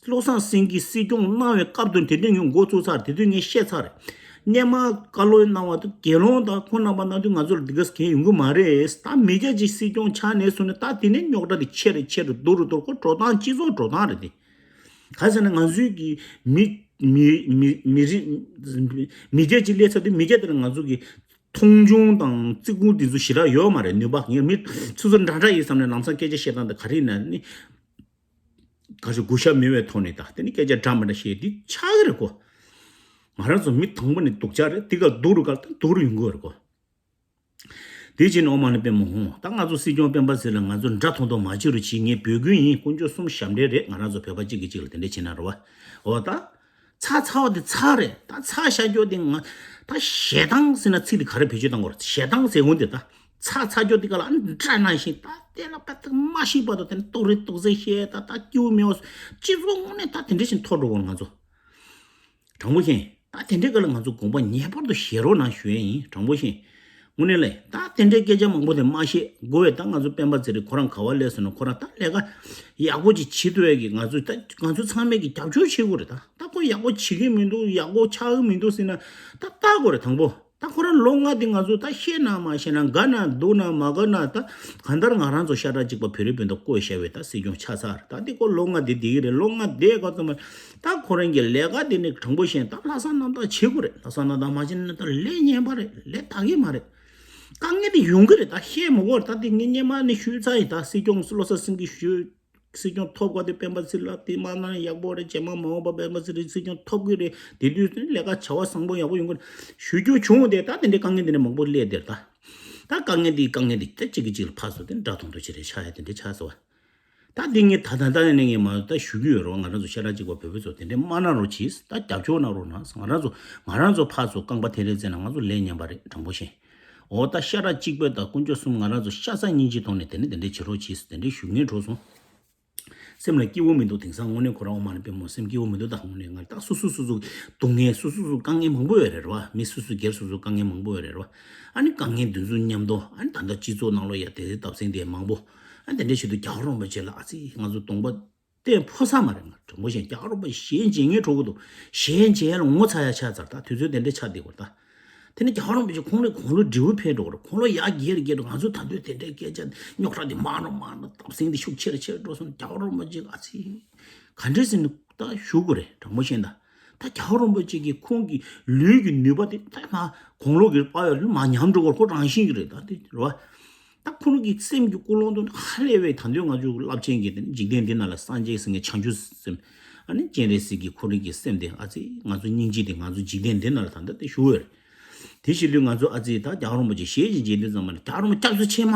བློ་བཟང་སེང་གེས་སྲིད་སྐྱོང་གནང་བའི་སྐབས་དུ་དེ་འདྲ་ངས་འགོ་བཙུགས་ཚར། དེ་དུས་ངས་བཤད་ཚར་རེད། སྔོན་མ་བཀའ་སློབ་གནང་བ་དུ་དགེ་སློང་དང་ཁོང་རྣམ་པ་གནང་དུས་ང་ཚོ་ལ་འདི་ག་གལ་ཡོང་གི་མ་རེད། ད་མི་སྐྱ་ཅིག་སྲིད་སྐྱོང་ཆགས་ནས་སོང་ནས་ད་དེ་ནས་རྙོག་དྲ་དེ་ཆེ་རུ་ཆེ་རུ་སྡུག་རུ་སྡུག་རུ་ཁོ་འགྲོ་སྟངས་སྤྱི་ཚོགས་འགྲོ་སྟངས་རེད་དེ། ག་ཟེར་ན་ང་ཚོའི་གི་མི་མི་མི་མི་རིགས་མི་སྐྱ་ཅིག་སླེབས་ཚར་དུས་མི་སྐྱ་དེ་ལ་ང་ཚོ་གི་མཐོང་ཆུང་དང་བརྩི་བཀུར་འདི་ཚོ་ཞེ་དྲག་ཡོད་མ་རེད། ནུས་པ་ངས་མི་སོ་སོ་འདྲ་འདྲ་ཡིན་བསམ་ནས་ལམ་སང་སྐད་ཆ་བཤད་སྟངས་དེ་ག་རེ་ཡིན་ན་ནི་ག་ཚོད་གུས་ཞབས་མེད་པའི་ཐོག་ནས་ད་དེ་ནི་སྐད་ཆ་འདྲ་མི་འདྲ་བཤད་འདི་ཆགས་ཀྱི་རེད་གོ། ང་རང་ཚོ་མི་དང་པོ་ནས་སྡུག་ཅག་རེད། དེ་ག་སྡུག་རུ་ག་ལ་སྡུག་རུ་ཡོང་གི་ཡོད་རེད་གོ། དེ་བྱས་ནས་ཨོཾ་མ་ཎི་པདྨེ་ཧཱུྃ། ད་ང་ཚོ་སྲིད་སྐྱོང་སྤེན་པ་ཚེ་རིང་ང་ཚོ་འདྲ་མཐོང་མཐོང་མ་བྱེད་རོགས་གྱིས། ངས་འབོད་སྐུལ་ཡིན། དཀོན་མཆོག་གསུམ་ཞབས་འདྲེན་རེད། ང་རང་ཚོ་བོད་པ་གཅིག་གིས་གཅིག་ལ་དེ་འདྲ་བྱེད་ན་རེད་བ། འོ་ད། ཚར་ཚར་བ་དེ་ཚར་རེད། ད་ཚར་བཞག་རྒྱུ་དེ་ང་ད་ཞེ་སྡང་ཟེར་ན་ཚིག་དེ་ག་རེ་བེད་སྤྱོད་གཏང་དགོས་རེད། ཞེ་སྡང་ཟེར་འོང་དེ་ད་ཚར་ཚར་རྒྱུ་དེ་ག་ལ་ཨ་འདྲ་ནང་བཞིན་ད་དེ་ལ་པ་ད་མ་ཤེས་པ་དང་དེ་ནི་ཏོག་རེ་ཏོག་ཙེ་བཤད་ད་ད་སྐྱིད་པོ་མེད་པ་སྤྱི་ཚོགས་ངོས་ནས་ད་དེ་འདྲ་བཞིན་འཐོར་འགྲོ་གོ་ང་ཚོ། དྲང་པོ་བཤད། ད་དེ་འདྲའི་སྐབས་ལ་ང་ཚོ་དགོངས་པ་ངེས་པར་དུ་བཞེས་རོགས་གནང་ཞུ་ཡས་ཡིན། དྲང་པོ་བཤད། དངོས་གནས་ལས་ད་དེ་འདྲའི་སྐད་ཆ་མང་པོ་དེ་མ་བཤད་དགོས་པས། ད་ང་ཚོ་སྤེན་པ་ཚེ་རིང་ཁོ་རང་ག་བ་སླེབས་སོང་ན། ཁོ་རང་ད་ལས་ཀ་ཡག་པོ་ཅིག་བྱེད་ཐུབ་ཡས་ཀྱི་ང་ཚོ་ད་ང་ཚོ་ཚང་མས་ཀྱི་རྒྱབ་སྐྱོར་བྱེད་དགོས་རེད། ད་ད་ཁོ་ཡག་པོ་བྱེད་ཀྱི་མི་འདུག་ཡག་པོ་ཆགས་ཀྱི་མི་འདུག་ཟེར་ན་ད་ལྟ་དགོས་རེད། དང་པོ་ད་ཁོ་རང་ལོ་ལྔ་དེ་ང་ཚོ་ད་བཤད་ན་མ་བཤད་ན་དགའ་ན་སྡུག་ན་མ་དགའ་ན་ད་གང་ལྟར་ང་རང་ཚོ་ཤ་ཁྲག་གཅིག་པ་བོད་རིགས་སྤུན་ཟླ་བསྐོས་བཞག་པའི་ད་སྲིད་སྐྱོང་ཆགས་ཚར། ད་དེ་ཁོ་ལོ་ལྔ་དེ་བསྡད་ཀྱི་རེད། ལོ་ལྔ་བསྡད་ག་ཙམ་པ་ད་ཁོ་རང་གི་ལས་ཀ་དེ་ནི་དྲང་པོ་བཤད་ན་ད་ལྷག་བསམ་རྣམ་དག་བྱེད་དགོས་རེད། ལྷག་བསམ་རྣམ་དག་མ་བྱས་ན་ད་ལས་ཉན་པ་རེད། ལས་དག་གི་མ་རེད། དཀའ་ངལ་དེ་ཡོང་གི་རེད། ད་བཤད་མི་དགོས་རེད། ད་དེ་ངས་སྔོན་མ་ནས་ཞུས་ཚར་ཡིན། ད་སྲིད་སྐྱོང་བློ་བཟང་སེང་གེ་ཞུས། སྲིད་སྐྱོང་ཐོབ་ག་དུས་སྤེན་པ་ཚེ་རིང་ལ་དེ་མ་གནང་ཡག་པོ་རེད། རྗེས་མ་མ་འོངས་པ་སྤེན་པ་ཚེ་རིང་སྲིད་སྐྱོང་ཐོབ་གི་རེད། དེ་དུས་ལས་ཀ་བྱ་བ་བཟང་པོ་ཡག་པོ་ཡོང་གི་རེད་ཞུ་རྒྱུ་བྱུང་། དེ་ད་དེ་འདྲའི་དཀའ་ངལ་དེ་འདྲ་མང་པོ་སླེབས་དེར་ད་ད་དཀའ་ངལ་དེ་དཀའ་ངལ་དེ་ད་གཅིག་གིས་གཅིག་ལ་ཕར་ཚུར་དེ་འདྲ་མཐོང་ཐོས་བྱེད་རེས་ཆགས་ཡ་དེ་འདྲ་ཆགས་སོང་བ། ད་འདི་ངས་ད་ད་ད་ནས་ངས་མ་ད་ཞུ་གི་ཡོད་རེད་བ། ང་རང་ཚོ་ཤ་ཁྲག་གཅིག་པ་བོད་པ་ཚོ་དེ་འདྲའི་མ་གནང་རོགས་གྱིས། ད་རྒྱབ་སྐྱོར་གནང་རོགས་གནང་། ང་རང་ཚོ་ང་རང་ཚོ་ཕར་ཚུར་རྐང་པ་འཐེན་རེས་བྱས་ན་ང་ཚོ་ལས་ཉམས་པ་རེད། དྲང་པོ་བཤད། འོ་ད་ཤ་ཁྲག་གཅིག་པ་དང་དཀོན་མཆོག་གསུམ་ང་རང་ཚོ་ཤ་ཚ་སྙིང་རྗེ་ཐོག་ནས་དེ་ནས་དེ་འདྲའི་བྱེད་རོགས་གྱིས་དེ་འདྲའི་ཞུ་སྙིང་བྲོ་སོང་། སེམས་ལ་སྐྱིད་པོ་མི་འདུག་དེང་སང་དངོས་གནས་ཁོ་རང་ཨོ་མ་ཎི་པད་མ་སེམས་སྐྱིད་པོ་མི་འདུག་ད་དངོས་གནས་ང་ད་སོ་སོ་སོ་སོ་སྡུག་བསྔལ་སོ་སོ་སོ་དཀའ་ངལ་མང་པོ་ཡོད་རེད་བ། མི་སོ་སོ་སྒེར་སོ་སོ་དཀའ་ངལ་མང་པོ་ཡོད་རེད་བ། ཨ་ནི་དཀའ་ངལ་འདི་ཚོ་མཉམ་དུ་ཨ་ནི་ད་ལྟ་སྤྱི་ཚོགས་ནང་ལོགས་ཡ་དེ་འདབ་སེང་དེ་མང་པོ། ཨ་ནི་དེ་འདྲའི་ཆེད་དུ་རྒྱལ་བ་རིན་པོ་ཆེ་ལ་ཨ་ཙི་ང་ཚོ་གདོང་པ་བསྟན་ཕོད་ས་མ་རེད། ང་དྲང་པོ་བཤད་རྒྱལ་བ་རིན་པོ་ཆེ་ཞལ་མཇལ་ངེས་འགྲོ་གི་འདུག་ཞལ་མཇལ་ལ་ངོ་ཚ་ཡ་ཆགས་ཚར། ད་དུས་ཚོད་དེ་འདྲའི་ཆགས་བསྡད་ཀྱི་རེད་ད། དེ་ནས་རྒྱལ་བ་རིན་པོ་ཆེ་ཁོང་ལས་ཁོང་ལོ་འབྲས་བུ་འཕེལ་འགྲོ་གི་རེད། ཁོང་ལོ་ཡར་རྒྱས་རེ་རྒྱས་འགྲོ། ང་ཚོ་ད་དུང་དེ་འདྲའི་སྐད་ཆ་རྙོག་དྲ་དེ་མང་རུ་མང་རུ་འདབ་སེང་དེ་ཤུགས་ཆེ་རུ་ཆེ་རུ་འགྲོ་སོང་། རྒྱལ་བ་རིན་པོ་ཆེ་ཨ་ཙི་ག་འདྲས་ཟེར་ནས་ད་ཞུ་དགོས་རེད། དྲང་པོ་བཤད་ན་ད་རྒྱལ་བ་རིན་པོ་ཆེ་གི་ཁོང་གི་ལུས་ཀྱི་ནུས་པ་དེ་ད་མ་དགུང་ལོ་གི་དཔའ་བའི་ལུས་མ་ཉམས་འགྲོ་གི་རེད། ཁོ་རང་བཞིན་གྱི་རེད། ད་དེ་རེད་བ། ད་ཁོ་རང་གི་སེམས་ཀྱི་ཀུན་སློང་དུ་ཧ་ལས་པའི་ད་དུང་ང་ཚོའི་རླབས་ཆེན་གྱི་དེ་ནི་འཇིག་རྟེན་འདི་ནང་ལ་སངས་རྒྱས་ཟེར་མཁན་བྱང་ཆུབ་སེམས་ཨ་ནི་སྤྱན་རས་གཟིགས་ཀྱི་ཁོ་རང་གི་སེམས་དེ་ཨ་ཙི་ང་ཚོ་སྙིང་རྗེ་དེ་ང་ཚོ་འཇིག་རྟེན་འདི་ནང་ལ་ད་ལྟ་དེ་ཞུ་འོས་རེད། དེ་བྱེད་དུས་ང་ཚོ་ཨ་ཙི་ད་རྒྱལ་བ་རིན་པོ་ཆེ་ཞལ་གྱིས་མཇལ་དུས་ཙམ་པ་ནི་རྒྱལ་བ་རིན་པོ་ཆེ་སྐྱབས་སུ་མཆི་མ་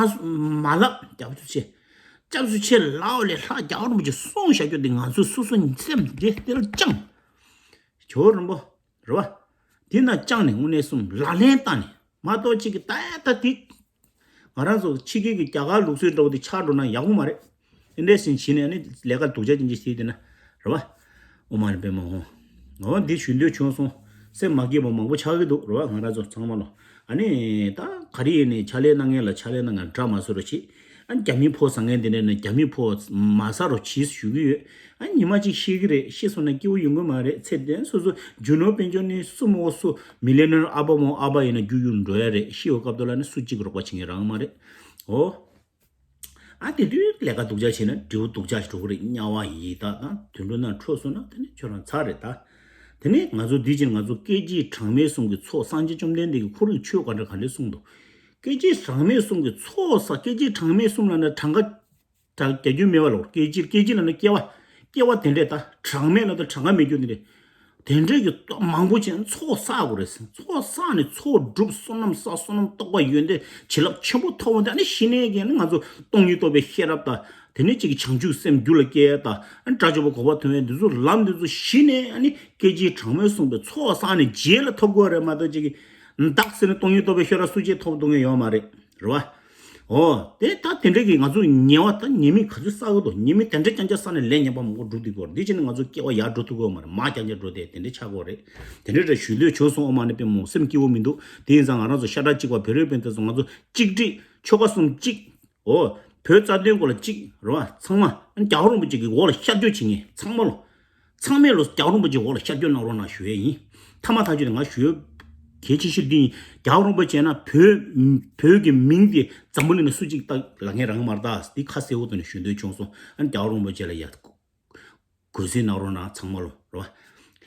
མ་ལབ། སྐྱབས་སུ་མཆི། སྐྱབས་སུ་མཆི་ལབ་ལས་ལྷག་རྒྱལ་བ་རིན་པོ་ཆེ་གསུངས་བཞག་རྒྱུ་དེ་ང་ཚོ་སོ་སོ་སེམས་དེ་དེ་ལ་བཅངས། ཇོ་བོ་རིན་པོ། རེད་བ། དེ་ན་བཅངས་ནས་དངོས་གནས་གསུམ་ལག་ལེན་བསྟར་ནས་མ་གཏོགས་གཅིག་གི་ད་ཡ་ད་དེ། ང་རང་ཚོ་ཕྱི་རྒྱལ་གྱི་རྒྱ་གར་ལུགས་སྲོལ་འདྲ་བོ་དེ་ཆགས་འགྲོ་ན་ཡག་པོ་མ་རེད། དེ་འདྲས་ཟིན་བྱས་ནས་ཨ་ནི་ལས་ཀ་སྡུག་ཅག་ཅན་ཅིག་བྱས་དེ་ན། རེད་བ། ཨོ་མ་ཎི་པདྨེ་ཧཱུྃ། འོ་འདི་ཞུ་འདོད་བྱུང་སོང་། སེམས་མ་སྐྱིད་པ་མང་པོ་ཆགས་ཀྱི་འདུག་རེད་བ། ང་རང་ཚོ་ཚང་མ་ལོ། ཨ་ནི་ད་ག་རེ་ཡིན་ནའི་ཕྱག་ལས་གནང་མཁན་ལ་ཕྱག་ལས་གནང་མཁན་དགྲ་མ་བཟོ་རོགས་བྱེད། ཨ་རྒྱ་མིའི་ཕོ་ཟ་མཁན་དེ་འདྲས་ནི་རྒྱ་མིའི་ཕོ་མ་ཟ་རོགས་བྱེད་ཞུ་གི་ཡོད། ཨ་ཉི་མ་གཅིག་ཤི་གི་རེད། ཤི་སོང་ན་སྐྱིད་པོ་ཡོང་གི་མ་རེད། ཚེ་འདི་སོ་སོ་རྒྱུ་ནོར་དཔལ་འབྱོར་ནི་སུ་མོ་སུ་མི་ལི་ནར་ཨ་ཕ་མོ་ཨ་ཕ་ཡིན་ན་རྒྱུ་ཡུལ་འགྲོ་ཡ་རེད། ཤི་བའི་སྐབས་དུ་ལ་ནི་སུ་གཅིག་རོགས་པ་བྱེད་མཁན་རང་མ་རེད། འོ། ཨ་དེ་དུས་ལས་ཀ་སྡུག་ཅག་བྱས་ན་འབྲས་བུ་སྡུག་ཅག་ཞིག་འགྲོ་གི་རེད། དམྱལ་བ་ཡི་དྭགས་དང་དུད་འགྲོ་ནང་འཕྲོད་སོང་ན་དེ་ནི་ཁྱོད་རང་ཚར་རེད་ད། དེ་ནས་ང་ཚོ་འདི་ཕྱིར་ང་ཚོ་སྐད་ཅིག་གྲངས་མེད་གསུམ་གྱི་ཚོགས་སངས་རྒྱས་བཅོམ་ལྡན་འདས་ཀྱིས་ཁོ་རང་གི་ཆོས་ག་འདྲ་ག་འདྲ་གསུངས་འདུག་སྐད་ཅིག་གྲངས་མེད་གསུམ་གྱི་ཚོགས་ས་སྐད་ཅིག་གྲངས་མེད་གསུམ་ལ་ན་གྲངས་ཀ་གྲངས་རྒྱག་རྒྱུ་མེད་པ་ལོ། སྐད་ཅིག་སྐད་ཅིག་ལ་ན་སྐྱེ་བ། སྐྱེ་བ་དེ་འདྲས་ད་གྲངས་མེད་ལ་ད་གྲངས་ཀ་མེད་རྒྱུ་དེ་འདྲས། དེ་འདྲས་ཀྱི་མང་པོ་ཅན་ཚོགས་བསགས་དགོས་རེད། ཚོགས་བསགས་ནས་ཚོགས་སྒྲུབ་བསོད་ནམས་བསགས། བསོད་ནམས་རྟོགས་པ་ཡོན་ཏན་བྱིན་རླབས་ཆེན་པོ་ཐོབ་འོང་དེ་ཨ་ནི་ཤི་ནས་ཀྱི་ཨ་ནི་ང་ཚོ་སྟོང་ཉིད་རྟོགས་པའི་ཤེས་རབ་དང་དེ་ནས་ཅིག་བྱང་ཆུབ་སེམས་རྒྱུད་ལ་སྐྱེ་ཡ་དང་ཨ་ནི་དགྲ་བཅོམ་པ་གོ་འཕང་ཐོབ་ཡ་འདི་ཚོ་ལམ་འདི་ཚོ་ཤི་ནས་ཨ་ནི་སྐད་ཅིག་གྲངས་མེད་གསུངས་པའི་ཚོགས་བསགས་ནས་རྗེས་ལ་ཐོབ་དགོས་རེད་མ་གཏོགས་ཅིག་གི་བདག་ཟེར་ནས་སྟོང་ཉིད་རྟོགས་པའི་ཤེས་རབ་སུ་གཅིག་ཐོབ་ཐུབ་མཁན་ཡོད་མ་རེད། རེད་བ། ཨོ། དེ་ད་དེ་འདྲ་གི་ང་ཚོ་ཉེས་པ་ད་ཉེས་དམིགས་ག་ཚོད་བསགས་ཀྱི་འདུག་ཉེས་དམིགས་དེ་འདྲ་རྐྱང་རྐྱང་བསགས་ནས་ལས་ཉེས་པ་མང་པོ་སྒྲུབ་ཐུབ་ཀྱི་ཡོད་རེད། འདི་བྱས་ནས་ང་ཚོ་སྐྱེ་བ་ཡར་འགྲོ་ཐུབ་ཀྱི་ཡོད་མ་རེད། མར་རྐྱང་རྐྱང་འགྲོ་དེ་དེ་འདྲ་ཆགས་ཀྱི་ཡོད་རེད། དེ་འདྲ་འདྲ་ཞུ་འདོད་བྱུང་སོང་། ཨོ་མ་ཎི་པདྨེ་ཧཱུྃ། སེམས་སྐྱིད་པོ་མི་འདུག་དེ་ཡིན་ཙང་ང་རང་ཚོ་ཤ་ཁྲག་གཅིག་པ་བོད་རིགས་སྤུན་ཟླ་ཚོ་ང་ཚོ་གཅིག་སྒྲིལ་ཆོལ་ཁ་གསུམ་གཅིག་ཨོ། བོད་རྩ་དོན་སྐོར་ལ་གཅིག་རེད་བ། ཚང་མ་རྒྱལ་བ་རིན་པོ་ཆེ་གི་འོག་ལ་ཤར་སྐྱོད་བྱེད་མཁན་ཚང་མ་ལོ། ཚང་མས་ལོ་རྒྱལ་བ་རིན་པོ་ཆེའི་འོག་ལ་ཤར་སྐྱོད་གནང་རོགས་གནང་ཞུ་ཡས་ཡིན། ཐ་མ་ཐག་ཆོད་དེ་ང་ཞུ་ཡས་གལ་ཆེ་ཤོས་འདི་ཡིན། རྒྱལ་བ་རིན་པོ་ཆེ་ན་བོད་བོད་ཀྱི་མིང་དེ་འཛམ་བུ་གླིང་ན་སུ་གཅིག་བཏགས་ལབ་མཁན་རང་མ་རེད་ད། འདི་ཁ་གསལ་པོ་ཐོག་ནས་ཞུ་འདོད་བྱུང་སོང་། ཨ་ནི་རྒྱལ་བ་རིན་པོ་ཆེ་ལ་ཡ་གུས་བརྩི་གནང་རོགས་གནང་ཚང་མ་ལོ་རེད་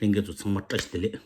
བ། ལྷན་རྒྱས་ཚོ་ཚང་མ་བཀྲ་ཤིས་བདེ་ལེགས།